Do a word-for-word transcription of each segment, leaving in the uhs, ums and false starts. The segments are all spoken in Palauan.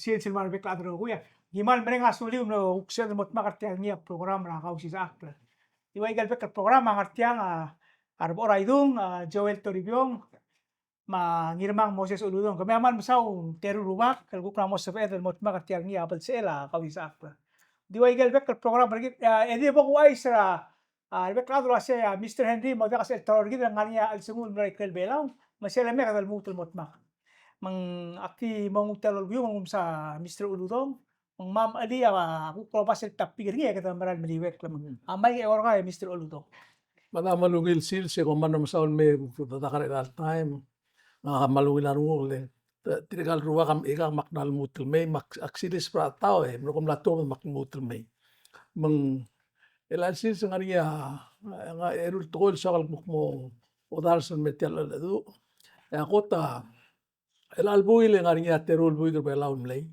sils el mo er a rebek el chad el rokui. Ng kmal mereng a suliu el mlo sebeched el mo dmak er tia el ngii a program er a Kausisechakl. Di ua ikel bek el program a ngar tiang a, a Rebechor Aidung, a Joel Toribiong, me a Ngirmang Moses Uludong. Kemiu a kmal mesaul, teru el rubak el kuk mla mo sebeched el mo dmak er tia el ngii a belsechel a Kausisechakl. Di ua ikel bek el program er kid, a, e di bo kuchais er a, a, rebek el chad el uasei a Mister Henry, mo diak sel teror er kid el ngar er ngii a chelsengul el mlo er a ikrel Belau, me sel lemeked el lmuut el mo dmak. Me ng aki mo nguu tia el olbiung el nguu msa Mister Uludong, me ng kmal mechelii a kuk klobas el topic er ngii e kede mera el meliuekl me ng. A mike e kora e Mister Uludong. Me a kmal ungil sils e kom kmal mesaul el mei e kuk dedak er chelecha el taem. Ng kmal ungil a renguk el, te, tirka el rubak a mechikak me ak kmal lmuut el mei, me ak, ak sils er a taem e mlo kom mla tuobed me ak lmuut el mei. Me ng chelecha el sils e ng ngar er ngii a, a, eru el tekoi el soak el kuk mo odars el mei er tia el cheldecheduch. E a kot a, chelecha el buil e ng ngar er ngii a teru el buik er a Belau el mlei.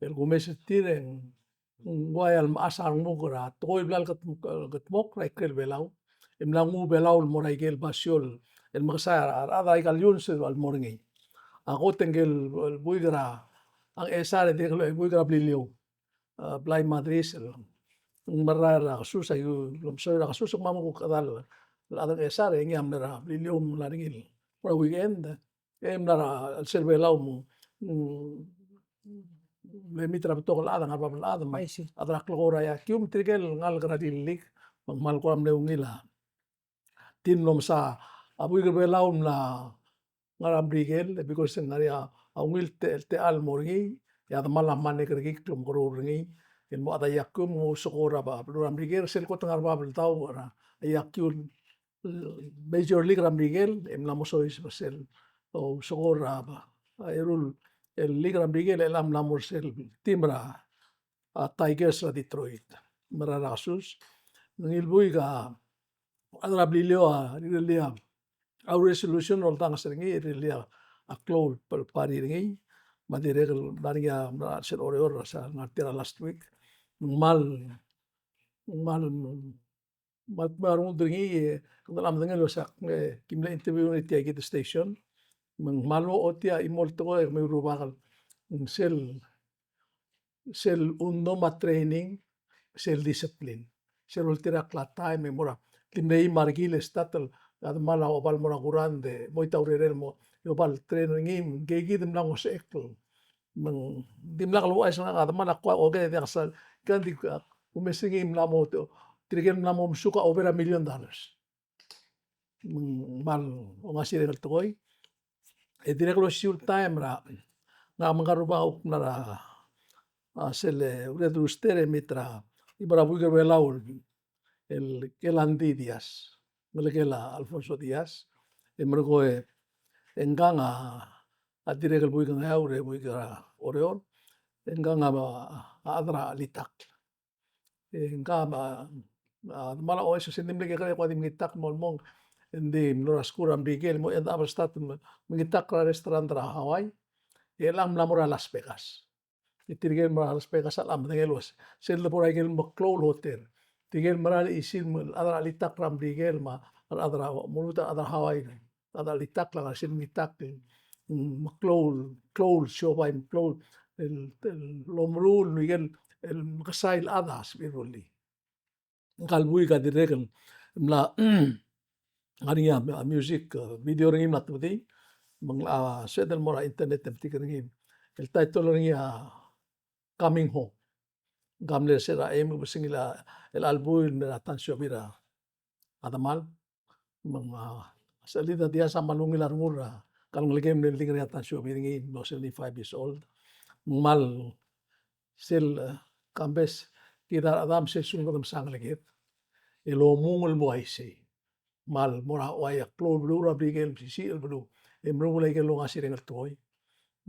El kumes er tir e ng ua el mechas a rengmuk er a tekoi el bla el kedmokl, kedmokl er a ikrel Belau. E mla nguu Belau el mo er a ikel basio el mekesai a rechad er a ikal iungs el mo er ngii. A kot e ngikel buik er a, a Ngchesar e dirrek el buik er a Beliliou. A, blai me a drisel. Ng merael er a kesus, a ikel omesoi er a kesus, me a mo kuk chedal el chad er a Ngchesar e ngii a mle er a Beliliou el mla er ngii el mo er a weekend. E mla er a chelsel Belau me ng, mm, mle meet er a betok el chad, a ngar er a bab el chad, me a chad er a klekool er a iakiu, me tirke el ngalek er a lilik, me ng kmal kora mle ungil a team el omsa, a buik er a Belau el mla ngar er a Merikel, e because ng ngar er ngii a ungil te, techall el mo er ngii, e a demal a mle kerekikl el omekeroul er ngii, el mo chad a iakiu, me ng ousekool er a beluu er a Merikel, sel kot el ngar er a bab el daob er a iakiu, Major League er a Merikel, e mla mo soiseb er sel ousekool er a, a, eru el league er a Merikel, e chelecha mla mo er sel team er a, a, Tigers er a Detroit. Merael er a kesus, ngii el buik a, a rechad er a Beliliou a rirellii a resolution el oldanges er ngii, rirellii a klou el party er ngii, me a dirrek el ngar er ngii a, sel Oreor, se el ngar tia er a last week. Ng kmal, ng kmal me a rengud er ngii, e, kede mla medengei el uasei, e, ki mle interview er tia kid el station. Me ng kmal ochotii a chimo el tekoi, e kemiu el rubak el, ng sel, sel undo me a training, sel discipline. Sel oltirakl a taem, e mo er a, di mle eim a rekil e start el, a demal a oba el mo er a kurang, e mo ita urerel mo, e oba el train er ngii, me ngii kid mla ngosechekl. Me ng dimlak el ouchais er ngak a demal a kuk, okay, diak sal, kan di, a, kumes er ngii mla mo, tirke el mla mo mesuk a over a million dollars. Me ng kmal ongasireng el tekoi. E dirrek el osisiu el taem er a, ngak me ngka el rubak a kuk mla er a, a, sel, e, Red Rooster e meet er a, Ibar a buik er a Belau el, el Kelandi Diaz, ngelekel a Alfonso Diaz, e merekong e, e ngkang a, a dirrek el buik er a Ngeaur e buik er a Oreor, e ngkang a, a chad er a chelitakl. E ngkang a, a, a, demal a ouchais el uasei ng di mle kekerei e kuk di mengitakl el mo el mong, e ng di mlo er a skuul er a Merikel, mo end up el start el mengitakl er a restaurant er a Hawaii, e chelechang mla mo er a Las Vegas. E tirke el mla er a Las Vegas a locha medengei el uasei, sel debo er a ikel meklou el hotel. Tirke el mera el chisir el chad er a chelitakl er a Merikel me a rechad er a, mo lmuut a chad er a Hawaii, chad er a chelitakl a ngar er sel mengitakl, mm, meklou, klou el siobai, meklou el, el omeruul, el, el mekesai el chad a sebechir el rullii. Ngka el buik a dirrek el mla ngar er ngii a music, e, video er ngii el mla tebedii, me ng, a, sebeched el mo er a internet e metik er ngii. El title er ngii a Coming Home. Ng mle er se er a eim el kebesengil a, el chelecha el buil el mei er a ta el siobai er a demal. Me ng, a, Selida Diaz a kmal ungil a rengul er a, kmal ngelekem el di ngar er ngii a ta el siobai er ngii, el mlo seventy-five years old. Me ng kmal sel, e, kambes, kid a rechedam sel lsekum kede mesa ngeleked el omung el mo uaisei. Me ng mo er a uai a klou el beluu er a Merikel, mesisiich el beluu. E meruul a ikel ongasireng el tekoi.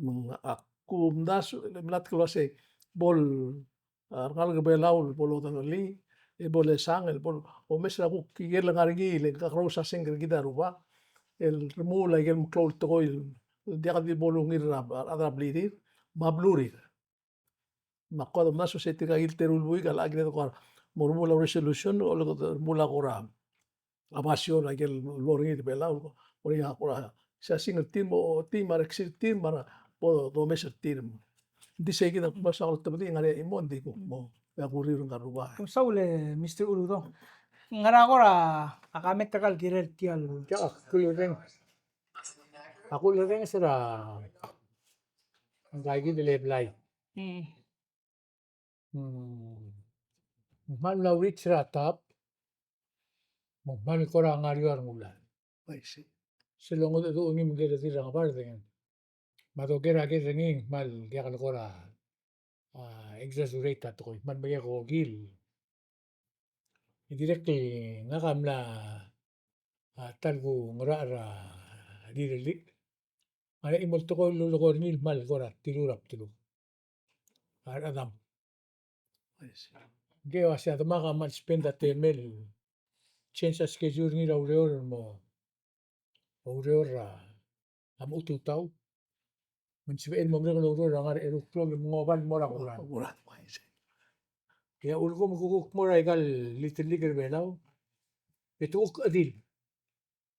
Me ng, a, kumdasu, e mla dak el uasei, bo el, a, rengalek er a Belau el bo lodengelii, e bo lesang, el bo lomes er a kuk ikel ngar er ngii, le kakerous a sengk er kid a rubak, el remuul a ikel meklou el tekoi, el diak di bo lungil er a, a, a rechad er a blirir, me a belurir. Me a kuk domdasu se tirka el teru el buik a locha kired el kora mo remuul a resolution, o le remuul a kora, a basio er a ikel lebo er ngii er a Belau, el kora, se a single team, o team, a reksir team, me a bo domes er tir. Ng di sei kid a kmal soak el tebedii, ngar er ngii a chimo, ng di kuk mo, e a kurir ngar er a rubak. Kmal mesaul e Mister Uludong. Ngera kora comment er kau el kirel tia el. Tia a kulereng. A kulereng er a ngka kid el blai. Mm. Mm. Ng kmal mla reach er a top, me ng kmal kora ngar er eou a rengul. I see. Sel longedecheduch er ngii me ng kired el di er a ngebard e ng, me a doker a ked er ngii ng kmal diak el kora, a, exaggerate a tekoi, kmal mekekokil. E dirrek el ngak a mla, a, ta el kungerachel er a rirellii. Ngar er ngii a chimo el tekoi el lulekoi er ngii el kmal kora tilur a bdeluk. A rechedam. Ngke el uasei a demak a kmal spend a temel change a schedule er ngii er a ureor el mo, ureor er a, a mo tutau. Me ng sebechel el mo merek el oureor er a ngar er a eru el klok e mo oba el mo er a kuran. Kuran, uaisei. E a ulekum e kuk mo er aika el Little League er a Belau, e te kuk chedil.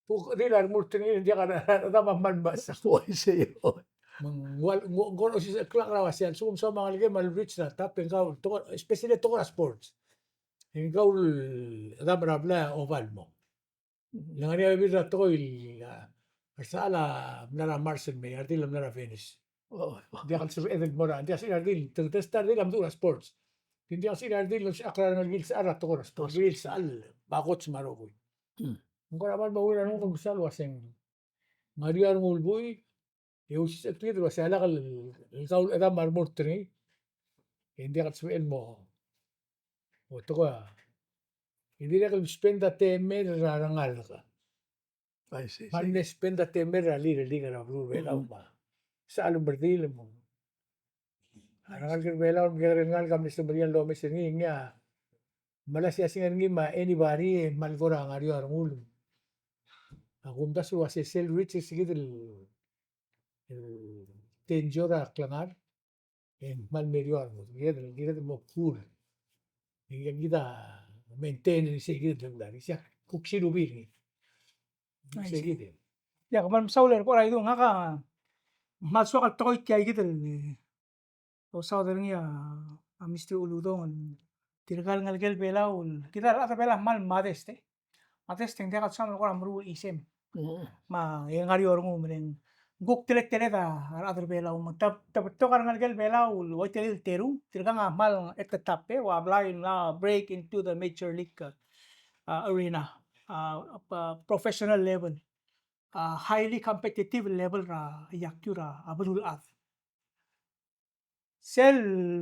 Te kuk chedil a remurt er ngii e ng diak a rechedam a kmal mechesang. Uaisei. Me ng ua, ng ua, ng kora osisechekl er a uasei a lsekum soam a ngelekem a reach er a top e ng kau, tekoi, especially tekoi er a sports, e ng kau el chedam er a blai a oba el mo. Le ngar er ngii a bebil er a tekoi el, a, a resechal a mla er a Mars el mei, a redil a mla er a Venus. Oh. Ng diak el sebeched el mo er a, ng diak el sebechir a redil, te, te, te a redil a meduch er a sports. Ng diak el sebechir a redil el sebechakl er a rengelekir el sechal er a tekoi er a sports. Rengelekir el sechal me a coach me a rokui. Mm. Ng kora kmal mo er a renguk el sal uaseng ngar er eou a rengul buil, e osisechekl er kid el uasei a lak el, el kau el chedam a remurt er ngii, e ng diak el sebechel el mo, mo tekoi a, e dirrek el spend a temel er a rengalek. I see, I see. Me ng spend a temel er a Little League er a beluu er a Belau. Mm. Me a sechal el meredil me a rengalek er a Belau, me a kekerei el ngalek a mle semeriar el omes er ngii, ngii a mla siasing er ngii me a anybody, e kmal kora ngar er eou a rengul. A kumdasu el uasei sel reach er se kid el, el danger a klengar, e ng kmal mei er eou a rengul. Kired, kired el mo cool. E ng kired a maintain er se kid el regular. Isei a kuk silubii er ngii. Isei kid. Ia, kmal mesaul er kora Idung, ngak a kmal soak el tekoi tia kid el osaod er ngii a, a Mister Uludong, el tirka el ngelekel Belau, el kid a rechad er a Belau a kmal modest, e. Modest e ng diak el soam el kora meruul a chisem. Mm. Me e ngar er eou a rengum, me ng kuk teleteled a rechad er a Belau. Me te, te betok a rengelekel Belau el ua tia el terung, tirkang a kmal at the top, e, ua blai el mla break into the major league, uh, arena, uh, uh, professional level, uh, highly competitive level er a iakiu er a beluulechad. Sel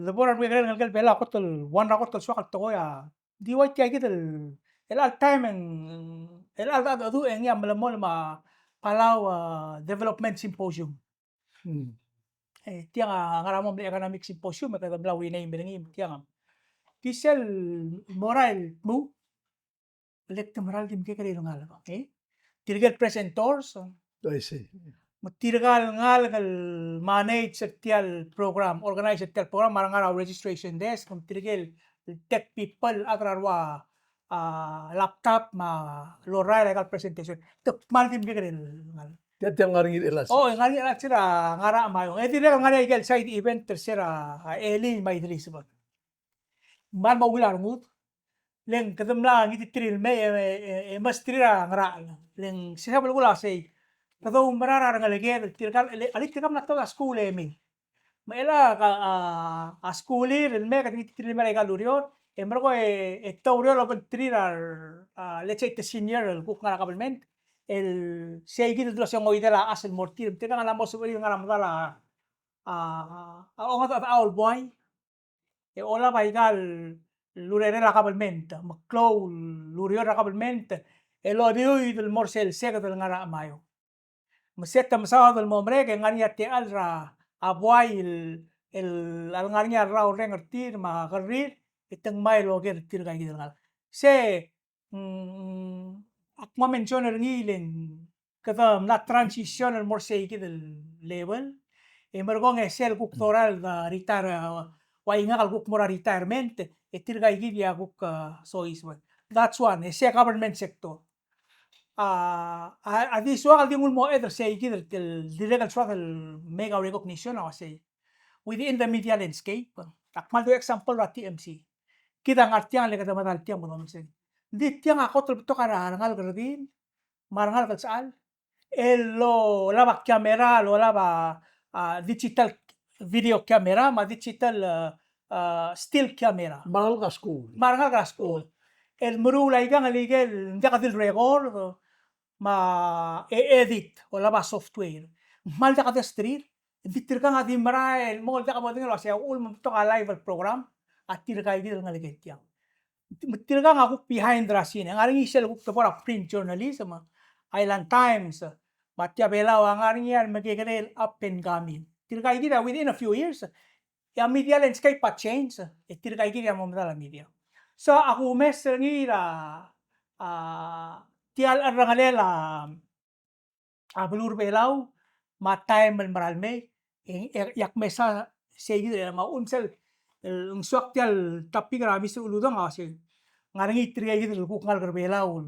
debo er a remekekerei el ngelekel Belau a kot el, one er a kot el soak el tekoi a, di ua tia kid el, el chelecha el taem e ng, el chelecha el cheldecheduch e ngii a melemolem a Palau, a, Development Symposium. Hmm. E, tiang a ngar er a mo mle Economic Symposium, e kede mla rename er ngii, tiang a. Di sel mo er a el dmu, le te mera el di mekekerei el ngalek, e? Tirke el presenters. I see. Me tirka el ngalek el manage er tia el program, organize er tia el program, me a re ngar er a registration desk, me tirke el tech people, a chad er a rua, a, laptop, me a lorael aika el presentation. Te kmal di mekekerei el ngalek. Tia, tia el ngar er ngii el chelsel. O, ngar er ngii el chelsel a Ngarachamayong. E dirrek el ngar er ngii aika el side event er se er a, a, Elii me a Idris, bang. Kmal mo ungil a rengud, le ng kede mla ngititerir el mei e, e, e mesterir a ngerachel. Le ng sel belkul a sei, kede oumera er a rengeleked, tirka, le, alii tirka a mla tuobed a skuul e mei. Me chelecha a, a, a skuulir el mei, kede ngititerir el mei er aika el ureor, e merekong e, e te oureor el obengterir a, a, let's say, te senior el kuk ngar er a kabelment, el sei kid el dulu el se ngoidel a chas el mo er tir, me tirka a mla mo sebechir el ngar er a medal a, a, a, a, ongedecheduch el buai, e olab aika el urerel a kabelment, me klou el ureor er a kabelment, el odiuid el mo er sel seked el Ngarachamayong. Me se te mesaod el mo merek, e ng ngar er ngii a techall er a buai el, el, el ngar er ngii a rrau el reng er tir, me a kerrir, e te ngmai el oker er tirka kid el ngalek. Se, mm, ak mo mention er ngii le ng kede mla transition el mo er sei kid el level, e merekong e sel kuk dorael el retire, a, ua ngak el kuk mo er a retirement, e tirka kid a kuk, a, soiseb. That's one, e se government sector. A, a, a di soak el di nguu el mo add er sei kid el, el dirrek el soad el make a recognition a ua sei. within the media landscape. Ak kmal dmu example er a T M C. Kid a ngar tiang le kede medal tiang me domeseng. Ng di tiang a kot el betok a rengalek el redil, me a rengalek el sechal, el lo, olab a camera, el olab a, a, digital video camera, me a digital, a, a, still camera. Me a rengalek er a skuul. Me a rengalek er a skuul. El meruul aikang el ikel, ng diak di el record, me a e-, edit, olab a software. Ng kmal diak desterir, ng di tirkang a di merael el mo, diak modengei el uasei a uchul me ng betok a live el program, a tirkaikid el ngeleked tiang. Me tirkang a kuk behind the scene, e ng ngar er ngii sel kuk debo er a print journalism, Island Times, me a Tia Belau a ngar er ngii a remekekerei el up and coming. Tirkaikid a within a few years, e a media landscape a change, e tirkaikid a mo medal a media. So, a kumes er ngii er a, a, tia el cherrengelel a, a beluu er a Belau, me a taem el mera el mei, e, e, e ak mesa seikid el, me a uchul me sel, el, ng soak tia el topic er a Mister Uludong a uasei, ng ngar er ngii tirkaikid el kuk ngalek er a Belau.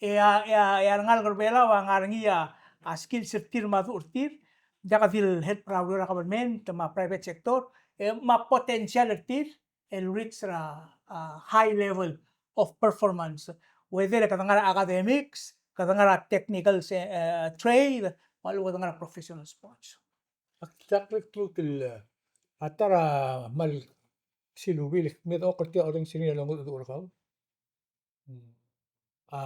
E a, e a, e a rengalek er a Belau a ngar er ngii a, a skills er tir me a duch er tir, diak di el help er a ureor er a government, me a private sector, e, me a potential er tir, el reach er a, a, high level of performance. Whether kede ngar er a academics, kede ngar er a technical se-, e, trade, me a lechub kede ngar er a professional sports. Ak, ak lek lmuut el, a ta er a kmal silubii el kmo a oker tia orrenges er ngii a longedecheduch er kau. A,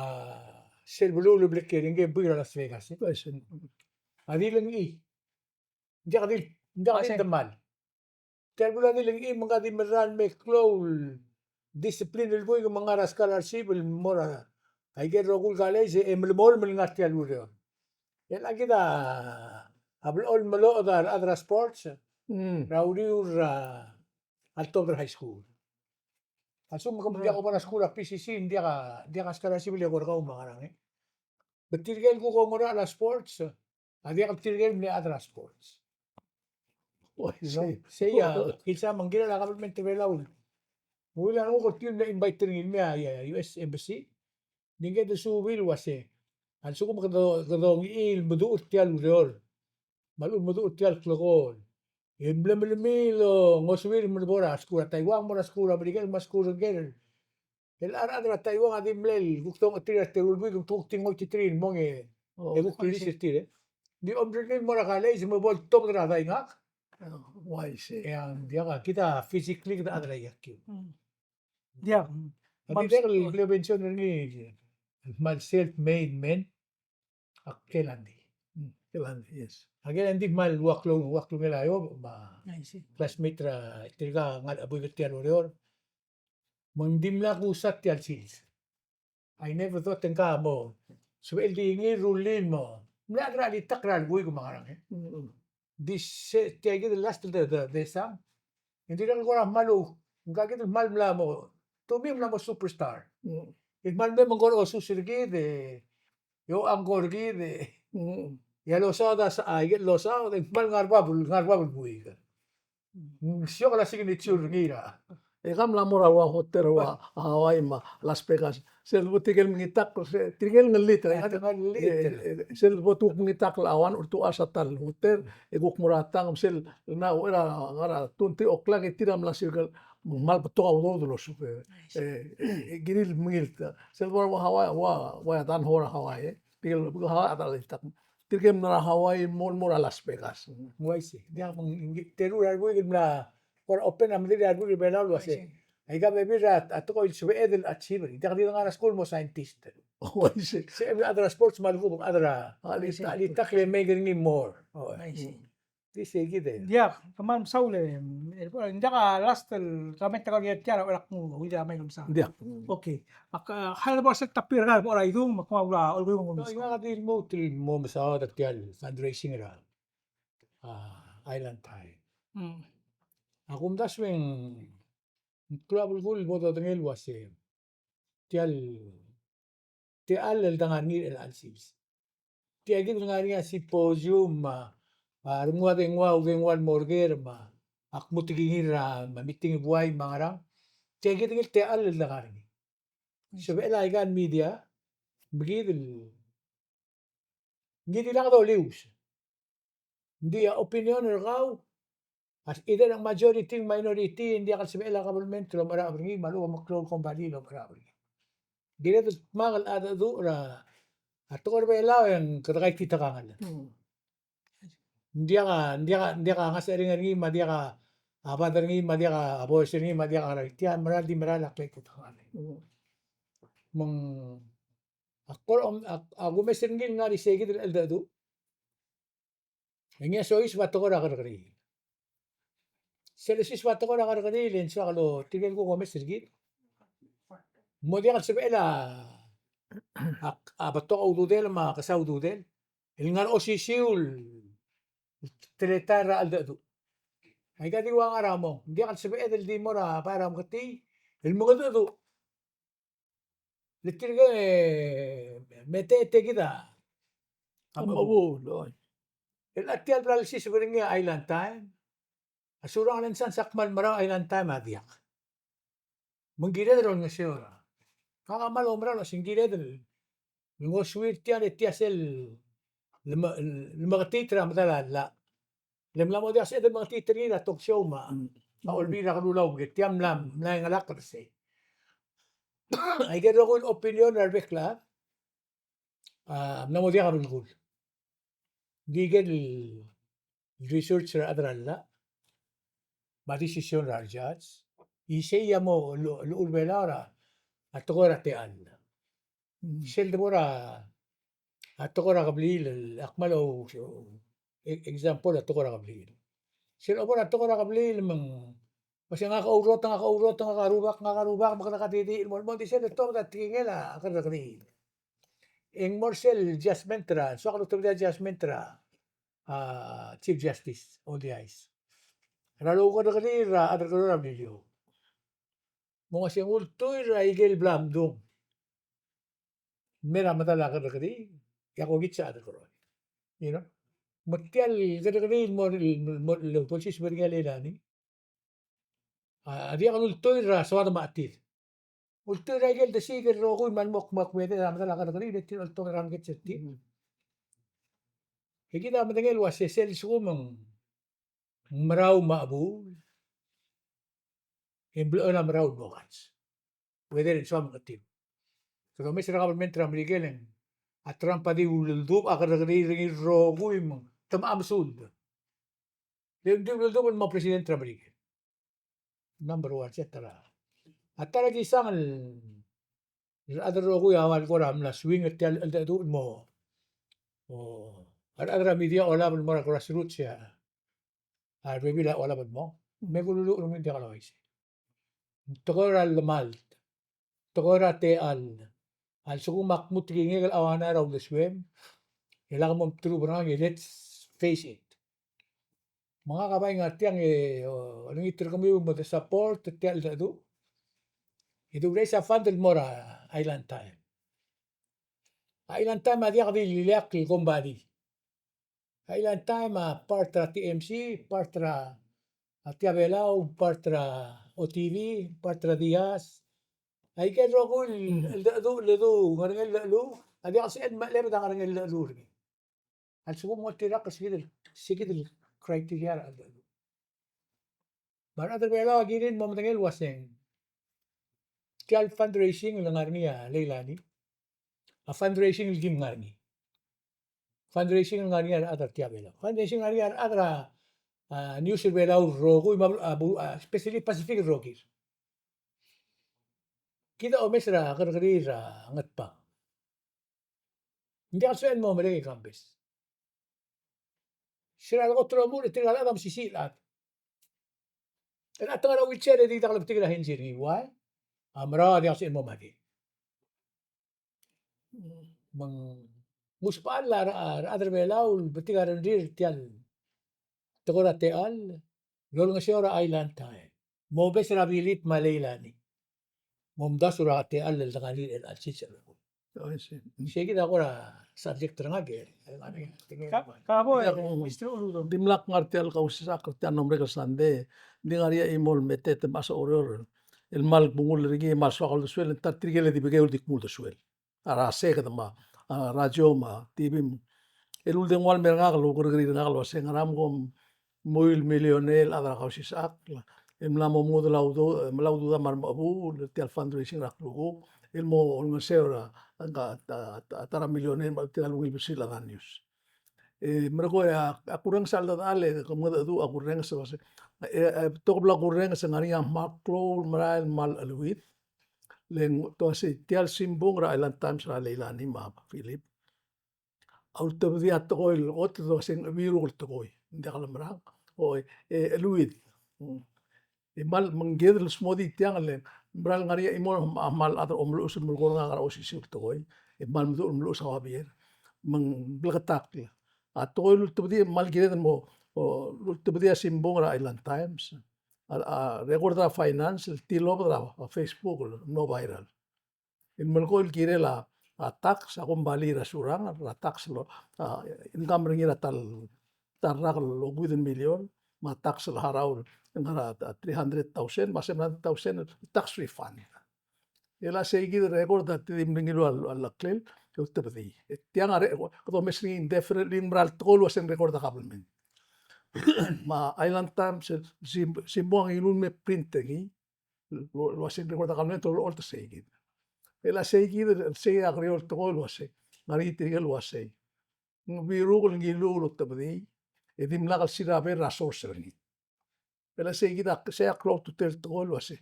sel beluu el blekerengke buik er a Las Vegas, e. A di lengchii. Ng diak di, ng diak di demal. Tia el beluu a di lengchii me ng di mera el me klou el discipline el buik me ngar er a scholarship el mo er a, aike el rokui el college e melemolem el ngar tia el ureor. E le kid a blechoel el meloched a rechad er a sports er a uriul er a, a letobed er a high school. A lsekum ke mo diak oba er a skuul er a P C C, ng diak a, diak a scholarship el eko er kau me a ngerang, e. Be tirke el kuk oungerachel a sports, a diak el tirke el mle chad er a sports. Oi, sei. Sei a, kilsa me ng kirel a government er a Belau. Ng ua el nguk er tir el mle invite er ngii el mei a, a U S Embassy. Ng di ngke de subii el uasei, a lsekum kede, kede ongil meduch er tia el ureor, me a lechub e meduch er tia el klekool, e mle melemii el ngosuir el mo er a skuul er a Taiwan, mo er a skuul er a Merikel, me a skuul er a Merikel. El a rechad er a Taiwan a di mle kuk dongeterir a teru el buik, kuk di ngoititerir el mong e, e kuk release er tir, e. Di omrellii el mo er a college, me bo el tobed er a daingak. Uaisei. E ng diak, kid a physically kid a chad er a iakiu. Diak. A di diak el kle mention er ngii, kmal self-made man, a Kel Andy. Kel Andy, yes. A Kel Andy kmal ua klou, ua klungel a Iob, me a classmate er tirka el ngar er a buik er tia el ureor. Me ng dimlak kusa tia el sils. I never thought e ng ka mo sebechel di ngii el rullii el mo. Ng mla er a chelitakl er a lbuik me a ngerang, e. Di se, tia kid el last el de, de, de sang. Ng dirrek el kora kmal, ng ka kid el kmal mla mo, to me mla mo superstar. E kmal mei me ng kora osus er kid, e ouchang er kid, e a losaod a sa, a, aike el losaod, e ng kmal ngar er a bab, ngar er a bab el buik. Ng siok a signature er ngii er a. E ka mla mo er a ua hotel er a ua Hawaii me a Las Vegas. Sel bo tirke el mengitakl, se, tirke el ngellitel. E, e, sel bo tuk mengitakl a one or two hours a ta el hotel, e kuk mo er a tang, sel na, er a, ngar er a twenty o'clock, e tir a mla sirkel, me ng kmal betok a udoud el osuk, e, e, e, kirir el mengilt. Sel bo er a ua Hawaii, ua, ua dan ho er a Hawaii, e. Tirke el, tirke el mla er a Hawaii, mo, mo er a Las Vegas. Uaisei. Diak, me ng, teru er a lbuik el mla, kora open a medid er a lbuik er a Belau el uasei. Aika bebil er a, a tekoi el sebeched el achieve. Diak di ngar er a skuul el mo scientist. Uaisei. Se el chad er a sports me a lechub e ng chad er a, a chelitakl e make er ngii more. Uaisei. Di sei kid e. Diak, kmal mesaul e, e, ng diak a last el comment er kau er tia el, el ak mo, uid a mei el mesaul. Diak. Okay. Ak, a, hal bo er sel topic er kau, bo er a idung, me kemam a ula, olkui nguu. No, ngak a di lmuut el mo mesaod er tia el fundraising er a, a, Island Time. Mm. A kumdasu e ng klou a belkul el bo dodengei el uasei. Tia el, tia el, el dengar er ngii er chelecha el sils. Tia kid el ngar er ngii a symposium me a, a rengua, dengua, dengua el mo er ker me a, ak mo tekingir er a, me a meeting er a buai me a ngerang. Tia kid el, tia el dengar er ngii. Sebechel aika el media, me kid el, ng di lak dolius. Ng di a opinion er kau, A either ng majority, ng minority, ng diak el sebechel a government el omecheracheb er ngii, me a lechub e ng meklou el kombalii el omecheracheb er ngii. Ng kired el dmak el cheldecheduch er a tekoi er a Belau e ng kede kaititekangel. Mm. Ng diak a, ng diak a, ng diak a ngasech er ngii, me a diak a bad er ngii, me a diak a boes er ngii, me a diak a, tia el mera el di mera el kletitekangel. Mm. Me ng, a kora, a, a kumes er ngii el ngar er sei kid el cheldecheduch. E ngii a soiseb a tekoi er a kerrekeriil. Sel soiseb a tekoi er a kerrekeriil e ng soak el tirke el kuk omes er kid. Mo diak el sebechel a, a, a betok a ududel me a kesa ududel el ngar er a osisiu el teletael er a cheldecheduch. Aika di ua ngar er a mong. Ng diak el sebeched el di mo er a bai er a meketii el mengedecheduch. Le tirke, e, me te, te kid a, a, a mo, mo, oi. El a tia el bla lsiseb er ngii a Island Time. A Surangel and Sons a kmal merau, a Island Time a diak. Me ng kired el olengeseu er a. Ngak a kmal oumera el uasei ng kired el ngosuir tia, e tia sel leme-, lemeketiit er a medal a llach. Le mla mo diak sebeched el meketiit er ngii er a talk show me a, mm, a Olbiil er a Kelulau, me tia mla, mla chengelakl er sei. Aike el rokui el opinion er a rebek el chad a mla mo diak a belkul. Ng di ikel research er a rechad er a llach me a decision er a rejudge. Isei a mo lu-, luchul Belau er a tekoi er a techall. Mm. Sel debo er a, a tekoi er a kebliil, a kmal ou, e-, example a tekoi er a kebliil. Sel debo er a tekoi er a kebliil me ng, me se ngak a ourot, ngak a ourot, ngak a rubak, ngak a rubak, me kede kadidichel el mo, mo di sel tobed a tekingel a kerrekeriil. E ng mo er sel judgment er a, soak el otobedii a judgment er a, a, Chief Justice Oldiais er a loukerrekeriil er a chad er a Beliliou. Me ng uasei ng ultuil er a ikel bla mdung. Me er a medal a kerrekeriil, e a kokid se a chad er a Koror. You know? Me tia el kerrekeriil el mo, mo, mo, el bo lsiseb er ngii a Leilani. A, a diak el ultuil er a soad me a chetil. Ultuil er a ikel desiik el rokui me a lmo kmo a kmo er a medal a kerrekeriil, e tir a oltok er a meketset er tir. Mm. E kid a medengei el uasei sel lsekum ng merau me a chebuul, e ng blechoel a merau el mo kans. Whether e ng soam e ng chetil. Kede omes er a kabelment er a Merikel e ng a Trump a di uleldubech a kerrekeriil er ngii el rokui me te mla mesuld. Le ng di uleldubech el mo president er a Merikel. Number one, et cetera. A ta er a kisang el rechad el rokui a ua el kora mla swing er tia el cheldecheduch el mo, o, a rechad er a media a olab el mo er a grassroots e a, a rebebil a olab el mo. Me kululuuch er ngii, ng diak el uaisei. Tekoi er a llemalt, tekoi er a techall, a lsekum ak mo tekingek el auanai er a uldesuem, e lak mo mteruber ngak e let's face it. Me ngak a bai ngar tiang e, o, olengit er kemiu me de support er tia el cheldecheduch. E de raise a fund el mo er a Island Time. A Island Time a diak di ileakl el kombalii. A Island Time a part er a T M C, part er a, a Tia Belau, part er a O T V, part er a Diaz. Aike el rokui el cheldecheduch el du ngerengel el cheldecheluch, a diak el sebeched el mechelebed a ngerengel el cheldecheluch er ngii. A lsekum ng oltirakl er se kid el, se kid el criteria er a cheldecheduch. Me a rechad er a Belau a kirir el mo medengei el uaseng tia el fundraising el ngar er ngii a Leilani a fundraising el kim ngar er ngii. Fundraising el ngar er ngii a rechad er a Tia Belau. Fundraising el ngar er ngii a rechad er a, a, news er a Belau el rokui, me a, a, especially Pacific el rokir. Kid a omes er a kerrekeriil er a Ngatpang. Ng diak el sebechel el mo merek e kambes. Se er a lekot el omuchel e tirka el chad a mesisiich el chad. E a chad a ngar er a wheelchair e di dak lebetik er a henzi er ngii. Why? A merau a diak el sebechel el mo mad. Me ng usbechall a re-, a rechad er a Belau el betik a rengrir er tia el tekoi er a techall el olengeseu er a Island Time. Mo obes er a Bilib me a Leilani. Mo omdasu er a techall el dengar er ngii er a chelsel. Oh, I see. Mm. Sei kid a kora subject er ngak e. Ka, ka bo, e, Mister Uludong. Dimlak ngar tia el kausisechakl er tia el mlo merek el sandei. Ng di ngar er ngii a chimo el meteet el mechas a oureor el kmal kmungul er ngii, kmal soak a uldesuel, e ng ta er tirke el di bekeu el di kmo uldesuel. A ra se kede me a, a, radio me a T V me. El uldengua el mer ngak el oukerrekeriil er ngak el uasei ngera me kom mui el millionaire el chad er a Kausisechakl el mla mo mengudel a udoud, mla udoud a mla mo chebuul er tia el fundraising er a klukuk el mo olengeseu er a, a, a, a ta er a millionaire me a tia el ungil besiil a Danius. E merekong e a, a kurrenges a cheldechedechal e ke mengedecheduch a kurrenges el uasei, e, e, betok el bla kurrenges e ng ngar er ngii a kmal klou el merael el kmal cheleuid. Le ng ua se tia el simbung er a Island Times er a Leilani me a Philip a ultebedii a tekoi el kot el uasei ng chebiru el tekoi. Ng diak lemerang. O, e, e cheleuid. Mm. E kmal, me ng kired el smodii tiang le ng mera el ngar er ngii a chimo el kmal chad er a omeluches el melekoi er ngak er a osisiu el tekoi. E kmal meduch el meluches a babier. Me ng bleketakl. A tekoi el ultebedii, kmal kired el mo, o, ultebedii a simbung er a Island Times. A, a record er a finance el tilobed er a, a Facebook el mlo viral. El melekoi el kirel a, a tax, a kombalii er a Surangel, a tax el, a, income er ngii er a ta el, ta el rak el okeuid el million, me a tax el harau el ngar er a, a three hundred thousand, me a seven hundred thousand el tax refund. E le sei kid el record a te di mlengilu a, a leklel, e ultebedii. E tiang a re, kede omes er ngii indefinitely, ng mera el tekoi el uasei ng record er a government. Me a Island Times, sim-, simbung a ngiluu el me print er ngii, el, el uasei ng record er a government el olecholt er sei kid. E le sei kid, el sei a kerior el tekoi el uasei. Ng ngar er ngii tirke el uasei. Ng biruk el ngiluu el otebedii, e dimlak el siraber er a source er ngii. E le sei kid a, sei a klou a ultutelel el tekoi el uasei.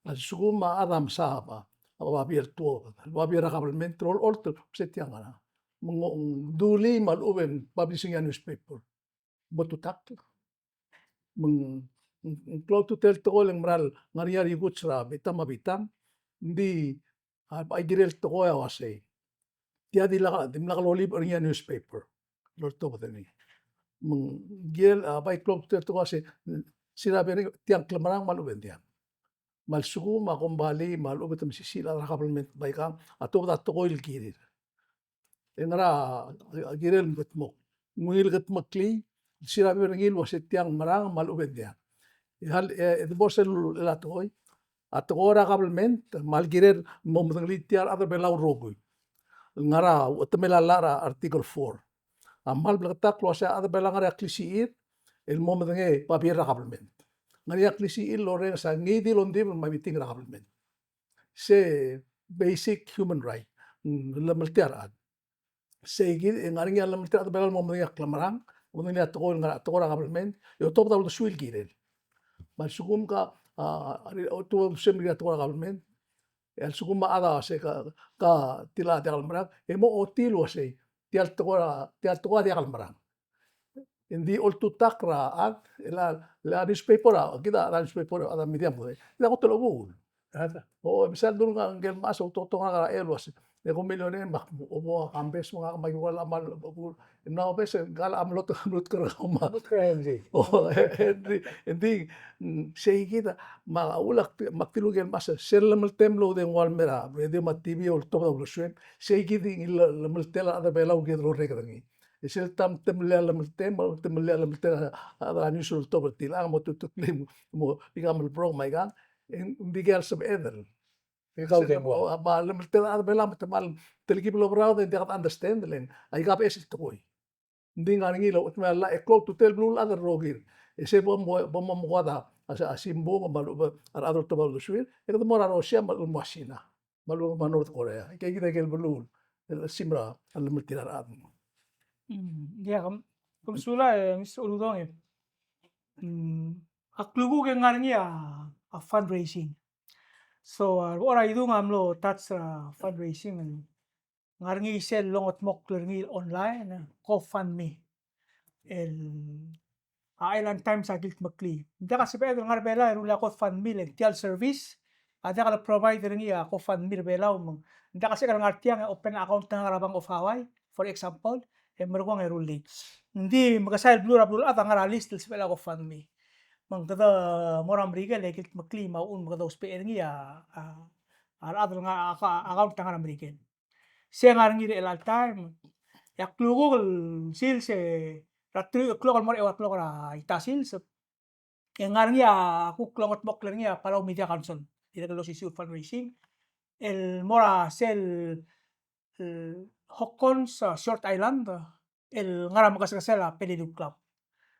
A lsekum a chad a mesa a, a babier el tuobed, a babier er a government el olecholt el uasei tiang a. Me ng, ng dulii me a lechub e ng publish er ngii a newspaper. Bo tutakl. Me ng, ng, ng klou a ultutelel el tekoi el ng mera el ngar er ngii a rikuts er a bitang me a bitang. Ng di, a, bai kirel el tekoi a uasei. Tia di lak, dimlak lolibech er ngii a newspaper el oltobed er ngii. Me ng kirel, a, bai klou a ultutelel el tekoi a uasei, siraber er ngii tiang klemerang me a lechub e ng diak. Me a lsekum a kombalii me a lechub e te mesisiich el chad er a government bai kang, a tuobed a tekoi el kirir. E ngera a kirel el mekedmokl? Ng ungil kedmeklii, siraber er ngii el uasei tiang merang me a lechub e ng diak. E hal, e, e de bo er sel, el a tekoi. A tekoi er a government, me a le kirel mo medengelii tia el chad er a Belau el rokui. Ngar er a, uchetemel a llach er a Article four. A kmal bleketakl el uasei a chad er a Belau a ngar er ngii a klisichir el mo medengei a babier er a government. Ngar er ngii a klisichir el orrenges a ngii di el ongdibel me a meeting er a government. Se basic human right. Mm, llemeltel a rechad. Sei kid, e ng ngar er ngii a llemeltel a rechad er a Belau el mo medengei a klemerang, mo medengei a tekoi el ngar er a, tekoi er a government, e otobed a uldesuir el kirel. Me a lsekum ke, a, a, otobed a uldesuir el kirel a tekoi er a government, e a lsekum a chad a uasei ke, ke tilechang a diak el merang, e mo ochotii el uasei, tia el tekoi er a, tia el tekoi a diak el merang. Ng di oltutakl er a chad, el a, el a newspaper a, kid a newspaper a, a media mo, e a kot el chebuul. O, e mesa el dul ngak ngike el mechas a ultotong er ngak er a chelsel uasei, e ko millionaire me ak mo, obo a kambes me ngak me a ikual a mal, chebuul. Ng mla obes, e ngak a mlo, mlo kerrekau me a. Mlo kerrekau, Henry. O, Henry, Henry, mm, sei kid a, me a ulak, me ak dilu ngike el mechas, sel llemeltem el oudengua el mei er a radio me a T V el oltobed a uldesuem, sei kid a ngii el llemeltel a rechad er a Belau el kired el orreked er ngii. E sel taem te mle llemeltel, me te mle llemeltel a, a, a news el oltobed er tiang, mo tutuklii, mo, ikang el brok me aikang, e ng di kid a lsebeched el. Ikang el, o, a, me a llemeltel a rechad er a Belau me te kmal telkib el oberaod e ng diak understand, le ng, aika beches el tekoi. Ng di ngar er ngii el, me a llach e klou a ultutelel el beluulechad el rokir. E se bo mo, bo mo mekoad a, a, a simbung, me a lechub a rechad el oltobed a uldesuir, e kede mo er a Russia, me a lechub a mo er a China. Me a lechub a mo er a North Korea. Aike kid a ikel beluu el, el simbung er a llemeltel a rechad. Mm, ia, kom, kom sulang, e, Mister Uludong, e. Mm, a klukuk e ng ngar er ngii a, a fundraising. So, a, ua Idung a mlo touch er a fundraising, e, ng ngar er ngii sel longetmokl er ngii el online, e, GoFundMe. El a Island Times a kildmeklii. Ng diak a sebeched el ngar er a Belau e rullii a GoFundMe, le ng tia el service a diak le provide er ngii a GoFundMe er a Belau me ng. Ng diak a sebechek el ngar tiang e open account er ngak er a Bank of Hawaii, for example, e merekong e rullii. Ng di mekesai el beluu er a beluulechad a ngar er a list el sebechel a GoFundMe. Me ng kede mo er a Merikel e kildmeklii me a uchul me kede ousbech er ngii a, a, a rechad el ngar, a, a account a ngar er a Merikel. Se ngar er ngii er chelecha el taem. E a klukuk el sils er a three o'clock el mo er a eua el klok er a ita sils, e ng ngar er ngii a kuk longetmokl er ngii a Palau Media Council, dirrek el osisiu el fundraising el mo er a sel, e, Hawkins, a, Short Island, el ngar er a mekesakesel a Peleliu Club.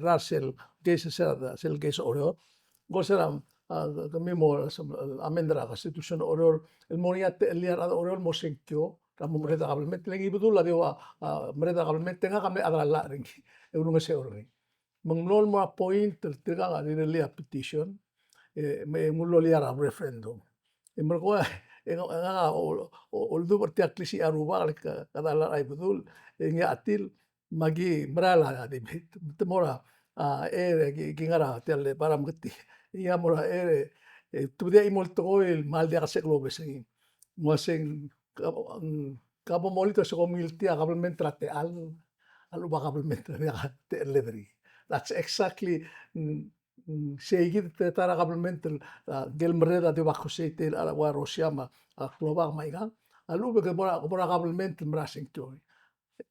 er a sel case, sel, sel case er a Oreor. Ng ko er sel, a, kemiu mo, a, amend er a Constitution er a Oreor, el mo er ngii a techellir a rechad er a Oreor el mo sengkio, er a mo merreder er a kabelment, le ng Ibedul a di ua, a, merreder er a kabelment, e ngak a mle chad er a llach er ngii, e ulengeseu er ngii. Me ng mlo el mo er a point el tirkang a rirellii a petition, e, me ng ulolir a referendum. E merekong, e, e ngak a, o, o, oldubech er tia el klisiich a rubak, le ka, kede llach er a Ibedul, e ngii a chetil, me aki merael a debate. Me te mo er a, a, e, ki, ki ngar er tia el bar a meketii. Ngii a mo er a, e, e, tubedii a chimo el tekoi el kmal diak el sebechel obes er ngii. Ng uasei, ka, ng, ka bo mochoit el se kom ngiltii a kabelment er a techall, a lechub a kabelment er a diak a techelled er ngii. That's exactly, mm, mm, sei kid a ta er a kabelment el, a, ngike el merreder a di ua kusei tia el, a, ua Russia me a, a, klobak me aikang. A lechub e ke mo er a, mo er a kabelment el mera sengkio.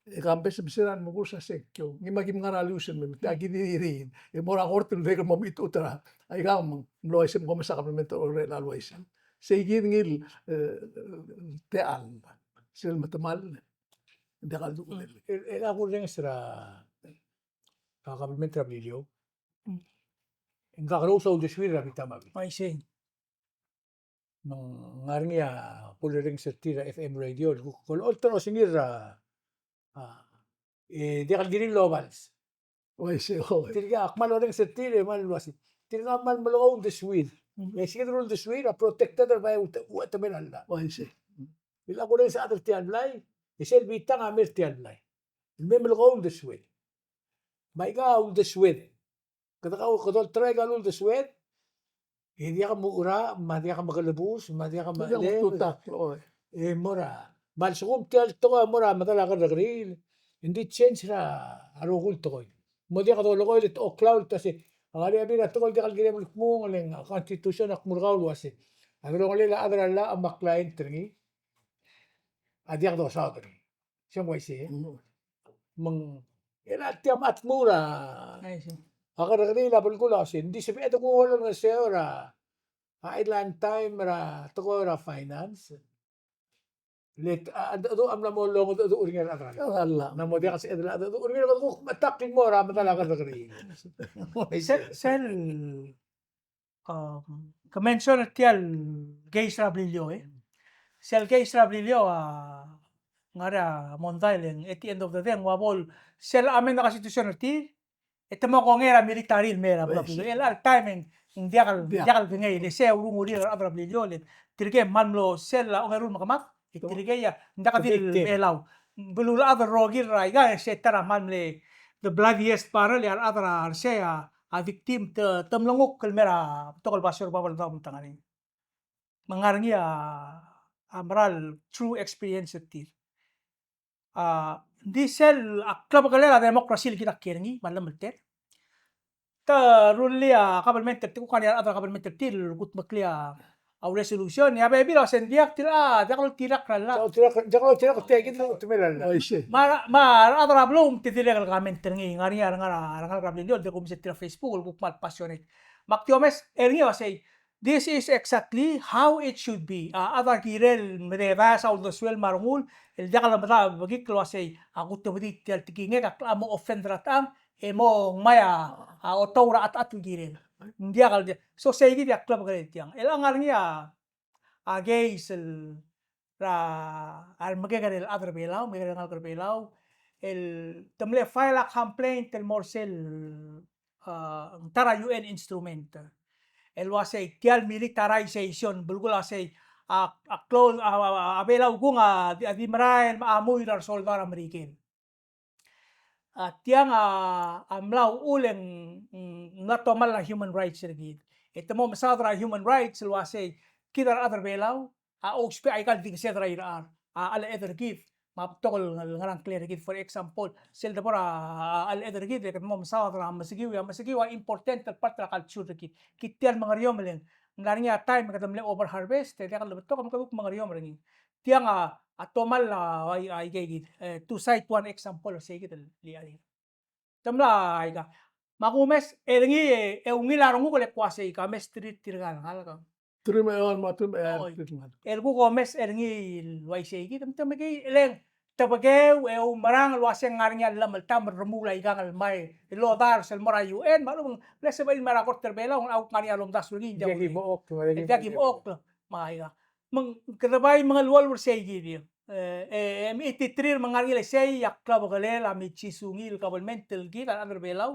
E ke mesa, mesa er a mekurs a sengkio. Ngii me aki ngar er a lluus el me, me aki di, di, di. E mo er a kort el dirrek el mo mechitechut er a. Aikang me ng mlo uaisei me kom mesa kabelment el orreked el uaisei. Sei kid ngii el, e, techall. Sel metemall. Ng diak a ldu-, e, e, a kurrenges er a, a kabelment er a Beliliou. Mm. Ng kakerous a uldesuir er a bita me a blil. Uaisei. Me ng ngar er ngii a kulerrenges er tir er a F M radio, el kuk olecholt er a osengir er a, a, e diak el kirir el obals. Uaisei, o. Tirka a kmal orrenges er tir e kmal uasei, tirka a kmal melekoi a uldesuir. Mm. E se kid el uldesuir a protected er a bai ua te-, ua te mera el llach. Uaisei. El a kurrenges a chad er tia el blai, e sel bitang a mei er tia el blai. El me melekoi a uldesued. Me aika a uldesued. Kede kau, kede olterau aika el uldesued, e diak moureng, me diak mekelebus, me diak me, diak meletutakl, oi. E mo er a, me a lsekum tia el tekoi a mo er a medal a kerrekeriil, e ng di change er a rokui el tekoi. Mo diak dolekoi el te oklau el te uasei, a ngar er ngii a tekoi el diak el kirem el kmung, e le ng a constitution a kmu er kau el uasei, a delongelel a chad er a llach me a client er ngii a diak dosaod er ngii. Se ng uaisei. Mm. Me ng, e le tia me a tmuu er a, uaisei, a kerrekeriil a belkul a uasei, ng di sebeched el kuk olengeseu er a, a Island Time er a tekoi er a finance. Le a, a, a, a mla mo longedecheduch er ngii a rechad er a llach. A llach. Ng mo diak a sebeched el, a, decheduch er ngii, kede kuk metakl el mo er a medal a kerrekeriil. Sel, sel um, ke mention er tia el case er a Beliliou, e. Sel case er a Beliliou a ngar er a mondai, e le ng at the end of the day, ng ua bo el sel amend er a constitution er tir, e te mo kongei er a military el mei er a Beliliou. Uaisei. E le a time e ng diak el, diak, diak el kengei, le se a urungulir a rechad er a Beliliou, le tirke a kmal mlo sel a ongeru el mekemad, e tirke a, ng diak di el Belau. Beluulechad el rokir er aika, e se ta er a kmal mle the bloodiest battle, e a rechad er a Ersei a, a victim, te, te mlengukl el mei er a betok el basio er a Babeldaob me te ngar er ngii. Me ng ngar er ngii a, a mera el true experience er tir. A, ng di sel a klebekelel a democracy el kid a kiei er ngii, me a llemeltel. Te rullii a government er tir, kuk ngar er ngii a rechad er a government er tir el kudmeklii a resolution, e a bebil a uasei ng diak, tir a diak loltirakl er a llach. Diak loltirakl, diak loltirakl, tia kid el utemel a llach. Uaisei. Me a, me a rechad er a beluu te dirrek el comment er ngii, ngar er ngii a rengar, a rengalek er a Beliliou el dirrek el omes er tir er a Facebook el kuk kmal passionate. Me ak di omes er ngii el uasei, this is exactly how it should be. A, a chad a kirel el mededaes a uldesuel me a rengul, el diak lemedal a bekikl el uasei, a kutebedii tia el tekingek a klecha mo offend er a techang, e mo ngmai a, a otou er a chetechet el kirel. Ng diak el di-, so sei kid a klebekelel tiang. E le a ngar er ngii a, a case el er a, a remekekerei el chad er a Belau, mekekerei el ngalek er a Belau, el te mle file a complaint el mo er sel, a, ng ta er a U N instrument el uasei tia el militarization, belkul a uasei a, a klou, a, a, a Belau kung a di, a di merael me a mui er a resoldau er a Merikel. A tiang a, a mla uchul e ng, ng mla tomall a human rights er kid. E te mo mesaod er a human rights el uasei, kid a rechad er a Belau a ousbech aika el dikesed er a irechar, a cheleched er kid, me a betok el ngerang, clear er kid. For example, sel debo er a, a cheleched er kid, e kede mo mesaod er a mesekiu, e a mesekiu a important el part er a culture er kid. Kid tia el mengeriomel e ng mla er ngii a time e kede mle over harvest, e diak lebetok me kede kuk mengeriomel er ngii. Tiang a, a tomall a, a, aike kid, e, two cite one example, sei kid el liar. Te mla aika. Me a kumes er ngii e, e ungil a renguk el kmo uasei ka mesterir tirka el ngalek. Tirka me a eua el mo tir me a eua el ngalek. El kuk omes er ngii el uaisei kid, me te mekei, e le ng tebekeu e oumerang el uasei ng ngar er ngii a llemeltaem el remuul aikang el mei el odars el mo er a U N, me a lechub e ng mle sebechir el mei er a kort er a Belau, ng kuk ngar er ngii a lomdasu er ngii, ng diak, diak kimechokl. Me aika. Me ng kede bai mengeluolu er sei kid. E, e, e, mechititerir me ng ngar er ngii el sei a klebekelel a michisungil el kabelment el kid a rechad er a Belau